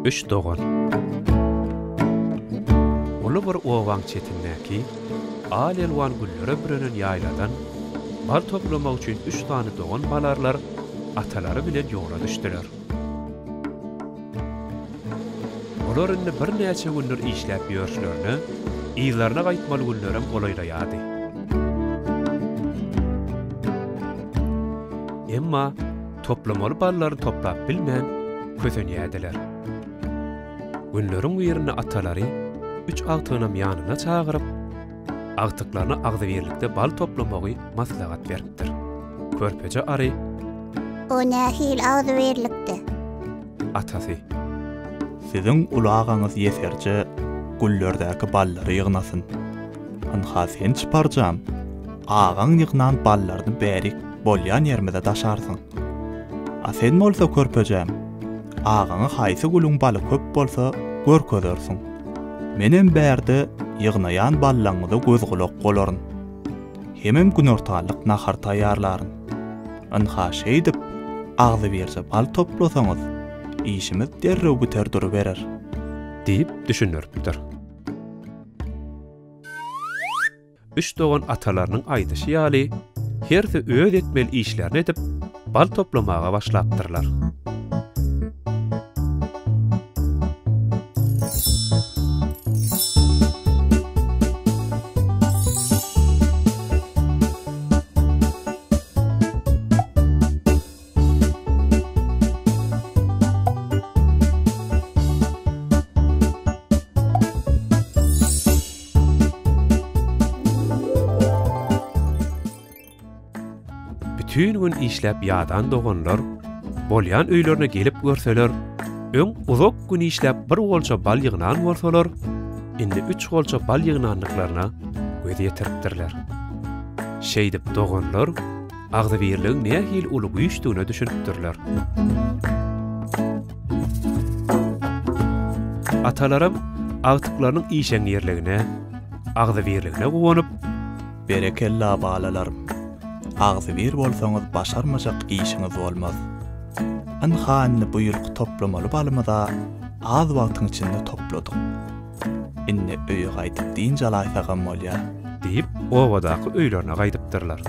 Üç dogan. Uly bir obaň çetindäki al-elwan güllere bürenen ýaýladan bal toplamak üçin üç sany dogan balarylar atalary bilen ýola düşdüler. Olar indi birnäçe gündür işläp ýörşlerine, yzlaryna gaýtmaly günlerem golaýlaýardy. Emma toplamaly ballaryny toplap bilmän, kösenýärdiler. Günleriň birinde atalary üç agtygynam ýanyna çagyryp, agtyklaryna agzybirlikde bal toplamagy maslahat beripdir. Körpeje ary. O nähili agzybirlikde? Atasy. Siziň uly agaňyz ýeserje güllerdäki ballary ýygnasyn. Ynha sen çyparjam, agaň ýygnan ballaryny bärik bolýan ýerimize daşarsyň. A sen bolsa körpejäm, agaňa haýsy gülüň baly köp bolsa görkezersiň. Menem bärde ýygnaýan ballaňyza göz-gulak bolaryn. Hemem günortanlyk nahar taýýarlaryn. Ynha şeýdip, agzybirje bal toplasaňyz, işimiz derrew biter duruberer. Diýip düşündiripdir. Üç dogan atalarynyň aýdyşy ýaly, hersi öz etmeli işlerini edip, bal toplamaga başlapdyrlar. Bütin gün işläp ýadan doganlar bolýan öýlerine gelip görseler, öň uzak gün işläp bir golça bal ýygnan bolsalar, indi üç golça bal ýygnandyklaryna göz ýetiripdirler. Şeýdip doganlar agzybirligiň nähili uly güýçdügine düşünipdirler. Atalaram agtyklarynyň işeňňirligine, agzybirligine guwanyp, Berekella balalarym! Agzybir bolsaňyz başarmajak işiňiz bolmaz. Ynha indi bu ýylky toplamaly balymyz-a az wagtyň içinde topladyk. Indi öýe gaýdyp dynç alaýsagam bolýar. Diýip, obadaky öýlerine gaýdypdyrlar.